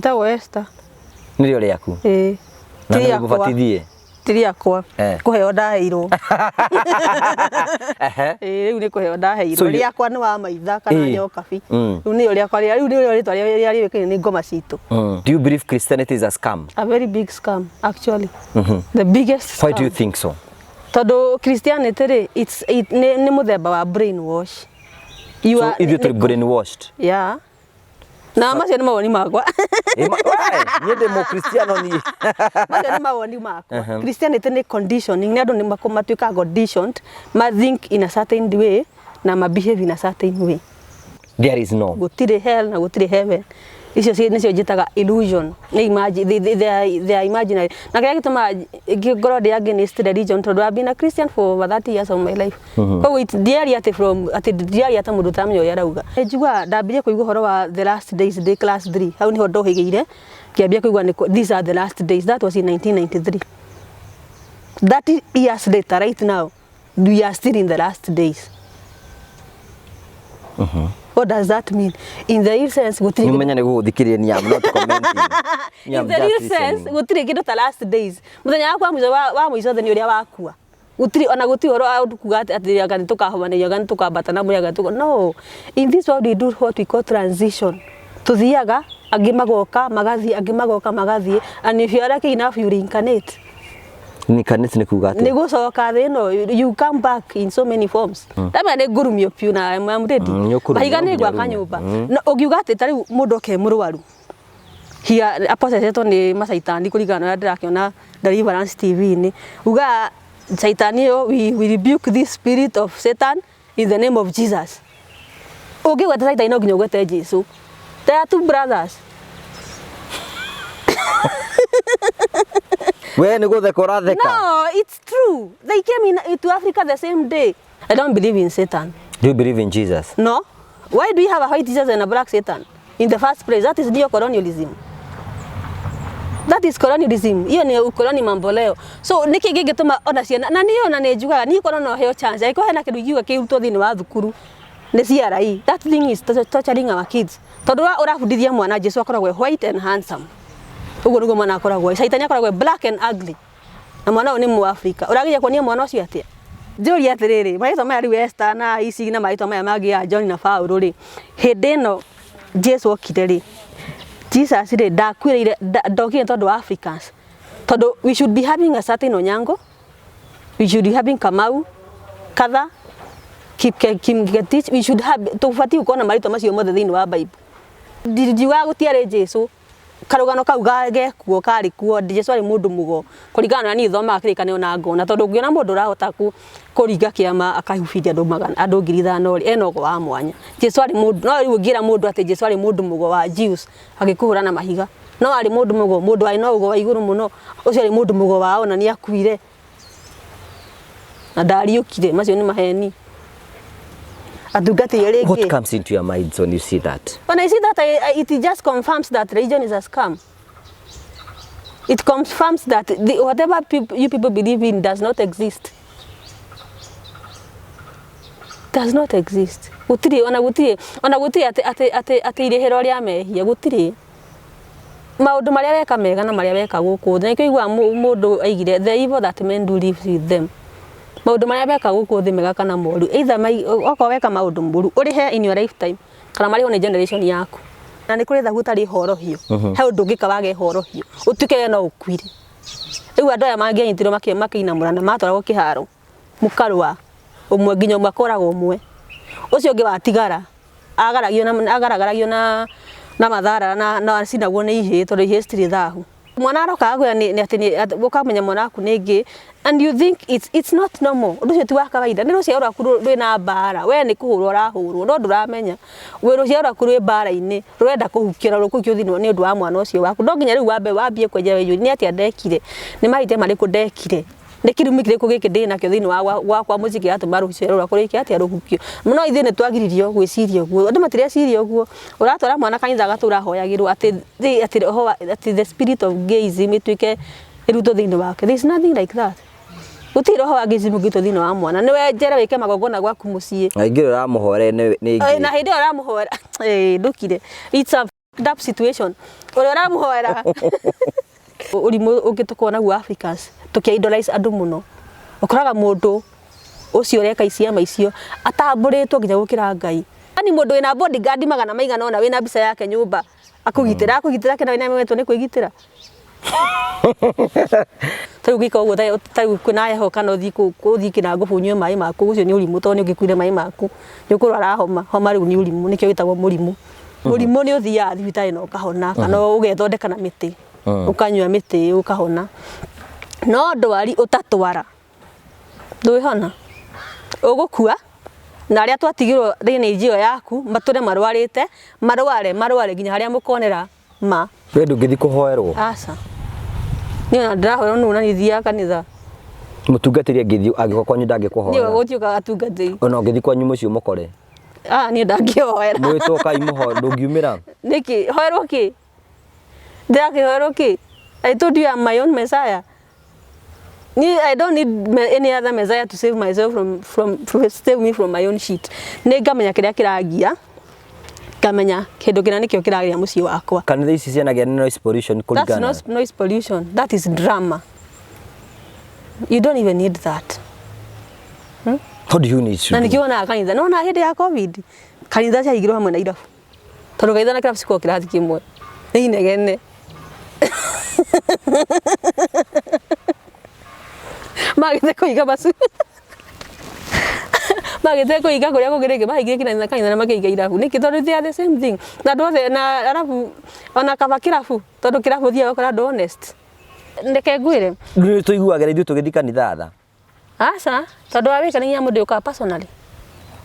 Njĩtagwo Esther. Nĩrĩo rĩaku? Ĩĩ. Na Ti nĩ rĩakwa. mũbatithie? Ti rĩakwa. Eh. Kũheo ndaheirwo. Ehe. Ĩĩ rĩu nĩ kũheo ndaheirwo. So you- Rĩakwa nĩ wa maitha kana Ĩĩ. nyokabi. Mm. Rĩu nĩyo rĩakwa rĩa rĩu nĩrĩo rĩtwa rĩrĩa rĩũĩkaine nĩ ngoma citũ. Do you believe Christianity is a scam? A very big scam actually. The biggest scam. Why do you think so? Tondũ Christianity rĩ, it's it, nĩ mũthemba wa brainwash. You So are- ithuĩ tũrĩ nĩ- brainwashed. Yeah. Na macio nĩ mawoni makwa. Ĩ, we, niĩ ndĩ mũkristiano niĩ. Macio nĩ mawoni makwa. Christianity nĩ conditioning, nĩ andũ nĩ matuĩkaga conditioned, ma think in a certain way na ma behave in a certain way. There is no. Gũtirĩ hell na gũtirĩ heaven. Icio nĩcio njĩtaga illusion. Nĩ imagine, they are imaginary. Na kĩrĩa gĩtũmaga ngorwo ndĩ against religion tondũ I've been a Christian for over 30 years of my life. Koguo ndiaria atĩ from atĩ ndiaria ta mũndũ ũtaramenya ũrĩa arauga. Nĩ njiguaga ndambirie kũigua ũhoro wa the last days ndĩ class 3. Hau nĩho ndohĩgĩire ngĩambia kũigua these are the last days. That was in 1993. 30 years later right now we are still in the last days. What does that mean? In the real sense gũtirĩ Nĩ ũmenya nĩ gũgũthikĩrĩria niĩ am not commenting. Niĩ in am the just real sense listening. gũtirĩ kĩndũ ta last days. Mũthenya wakwa wa mũico wa mũico thĩ nĩ ũrĩa wakua. Gũtirĩ ona gũtirĩ ũhoro wa ũndũ kuga atĩ atĩ anga nĩ tũkahobanĩrio anga nĩ tũkambata na mwĩrĩ anga nĩ no. In this world we do what we call transition. Tũthiaga angĩ magoka magathiĩ angĩ magoka magathiĩ and if you are lucky enough you reincarnate. Reincarnate nĩ kuga Nĩ atĩa? gũcoka thĩ ĩno, you come back in so many forms. Ndamenya nĩ ngũrumio biũ na I'm ready. Nĩ ũkũrumio, Mahiga no nĩ nginya gwaka ũrumio. nyũmba. No ũngiuga atĩ ta rĩu mũndũ oke mũrwaru hia apocecetwo nĩ macaitani kũringana na ũrĩa ndĩrakĩona Deliverance TV-inĩ, ugaga caitani ĩyo we rebuke this spirit of Satan in the name of Jesus. Ũngĩgweta caitani no nginya ũgwete Jesu. They are two brothers. We nĩ gũtheka ũratheka. No, it's true. They came to Africa the same day. I don't believe in Satan. Do you believe in Jesus? No. Why do we have a white Jesus and a black Satan? In the first place, that is neo-colonialism. That is colonialism. Hiyo ni ukoloni mambo leo. So niki gĩngĩtũma ona ciana na niĩ ona nĩ njugaga niĩ korwo no heo chance angĩkorwo hena kĩndũ ingiuga kĩrutwo thĩinĩ wa thukuru nĩ CRE. That thing is torturing our kids. Tondũ ũrabundithia mwana Jesu akoragwo e white and handsome. Ũguo nĩguo mwana akoragwo. Caitani akoragwo e black and ugly. Na mwana ũyũ nĩ Mũafrika. Ũrageria kuonia mwana ũcio atĩa? Njũrie atĩrĩrĩ, marĩtwa maya rĩu Esther na ici na marĩtwa maya mangĩ ya John na Paul rĩ, hĩndĩ ĩno Jesu okire rĩ, Jesus rĩ ndakuĩrĩire ndokire tondũ wa Africans. Tondũ we should be having a certain Onyango, we should be having Kamau, Katha, Kipngetich, we should have, tũbatiĩ gũkorwo na marĩtwa macio mothe thĩinĩ wa Bible. Ndiugaga gũtiarĩ Jesu, karũgano kau gekuo karĩ kuo, Jesu arĩ mũndũ mũgo kũringana na niĩ thomaga kĩrĩkanĩro na ngona, tondũ ũngĩona mũndũ ũrahota kũringa kĩama akahubiria andũ magana andũ 5,000 rĩ, ena ũgo wa mwanya. Jesu arĩ mũndũ, no rĩu ũngĩra mũndũ atĩ Jesu arĩ mũndũ mũgo wa Jews, agĩkũhũra na mahiga. No arĩ mũndũ mũgo, mũndũ warĩ na ũgo wa igũrũ mũno, ũcio arĩ mũndũ mũgo wao na nĩ akuire na ndariũkire, macio nĩ maheni. Atungatĩri arĩa What angĩ. comes into your mind when you see that? When I see that, it just confirms that religion is a scam. It confirms that whatever you people believe in does not exist. Does not exist. Gũtirĩ, ona gũtirĩ, ona gũtirĩ atĩ, atĩ, atĩ, atĩ irĩhĩro rĩa mehia, gũtirĩ. Maũndũ marĩa weka mega na marĩa weka gũkũ thĩ. Nĩkĩo ũiguaga mũndũ aigire, the evil that men do lives with them. Maũndũ marĩa weka gũkũ thĩ mega kana moru, either okorwo weka maũndũ moru, ũrĩhe in your lifetime, kana marĩhwo nĩ generation yaku. Na nĩ kũrĩ thahu ũtarĩ horohio. He ũndũ ũngĩka wage horohio, ũtuĩke we no ũkuire. Rĩu andũ aya mangĩanyitirwo makĩinamũrana, matwaragwo kĩharo, mũkarũa, ũmwe nginya ũmwe akoragwo ũmwe. Ũcio ũngĩ watigara, agaragio na, agaragaragio na, na mathara na, na acinagwo nĩ ihĩĩ tondũ ihĩĩ citirĩ thahu. Mwana aroka akwĩra nĩ, nĩ atĩ nĩ, atĩ ũkamenya mwana waku nĩ gay and you think it's not normal. Ũndũ ũcio ti wa kawaida. Nĩ rũciaro rwaku rwĩna mbara. We nĩ kũhũrwo ũrahũrwo no ndũramenya. Wĩ rũciaro rwaku rwĩ mbara-inĩ, rũrenda kũhukio na rũkũhukio nĩ ũndũ wa mwana ũcio waku. No nginya rĩu wambe wambie kwenjera wĩyũrie nĩ atĩa ndekire? Nĩ mahĩtia marĩkũ ndekire? Nĩ kĩrumi kĩrĩkũ gĩkĩ ndĩ nakĩo thĩinĩ wa gwakwa mũciĩ kĩratũma rũciaro rwakwa rwĩke atĩa rũhukio? No ithuĩ nĩ twagiririo gwĩciria ũguo. Andũ matireciria ũguo. Ũratwara mwana kanitha agatũra ahoyagĩrwo atĩ atĩ roho wa atĩ the spirit of gayism ĩtuĩke ĩrutwo thĩinĩ wake. There is nothing like that. Gũtirĩ roho wa gayism ũngĩrutwo thĩinĩ wa mwana. Nĩ wenjere wĩke magongona gwaku mũciĩ. Na ingĩ ũramũhoera nĩ Na hĩndĩ ĩyo ũramũhoera, ndũkire. It's a Up situation ũrĩa ũramũhoera. Ũrimũ ũngĩ tũkoragwo naguo Africans, tũkĩ idolize andũ mũno. Ũkoraga mũndũ ũcio ũreka ciama icio atambũrĩtwo nginya gũkĩra Ngai. Yaani mũndũ wĩna bodyguard magana maigana ũna wĩna mbica yake nyũmba akũgitĩra, akũgitĩra kĩna wĩna wetwo nĩ kwĩgitĩra. Ta rĩu ũngĩka ũguo ta rĩu kwĩna heho kana ũthiĩ ũthiĩ kĩnangũbũ ũnyue maĩ maku, ũcio nĩ ũrimũ tondũ nĩ ũngĩkuire maĩ maku nĩ ũkũrwara homa. Homa rĩu nĩ ũrimũ, nĩkĩo wĩtagwo mũrimũ. Mũrimũ nĩ ũthiaga thibitarĩ na ũkahona kana ũgethondeka na mĩtĩ, ũkanyua mĩtĩ ũkahona. No ndwari ũtatwara ndwĩhona, ũgũkua na arĩa twatigirwo lineage ĩyo yaku matũre marwarĩte, marware marware nginya harĩa mũkonera ma. We ndũngĩthiĩ kũhoerwo? Aca. Niĩ ona ndĩrahoerwo nũ na niĩ thiaga kanitha. Mũtungatĩri angĩthiĩ angĩũka kwanyu Niĩ ndangĩkũhoera? gũtiũkaga atungatĩri. Ona ũngĩthiĩ kwanyu mũciĩ ũmũkore? Ah, niĩ ndangĩhoera. Mwĩtwo kai mũhoe ndũngiumĩra? Nĩkĩ? Hoerwo kĩ? Ndĩrakĩhoerwo kĩ? I told you I'm my own messiah. Niĩ I don't need any other messiah to save myself from save me from my own shit. Nĩ ngamenya kĩrĩa kĩrangia, ngamenya kĩndũ kĩna nĩkĩo kĩragĩa mũciĩ wakwa. Kanitha ici cianagĩa noise pollution That's kũringana. not noise pollution. That is drama. You don't even need that. What do you need to Na do? nĩkĩo wonaga kanitha. Nĩwona hĩndĩ ya COVID, kanitha ciahingirwo hamwe na irabu. Tondũ kanitha na kĩrabu cikoragwo kĩrathi kĩmwe. Nĩ inegene. Magĩte kũhinga macu. Magĩte kũhinga kũrĩa kũngĩ rĩngĩ mahingire kanitha kanitha na makĩhinga irabu. Nĩkĩ? Tondũ they are the same thing. Na andũ othe na arabu ona kaba kĩrabu tondũ kĩrabu ũthiaga ũgakora andũ honest. Reke ngwĩre. Nĩ tũiguagĩra ithuĩ tũgĩthiĩ kanitha tha. Aca, tondũ wa wĩka nĩ nginya mũndũ yũkaga personally.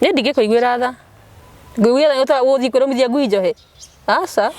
Niĩ ndingĩkũiguĩra tha. Ngũiguĩra tha gũthiĩ kwĩrũmithia ngui njohe. Aca.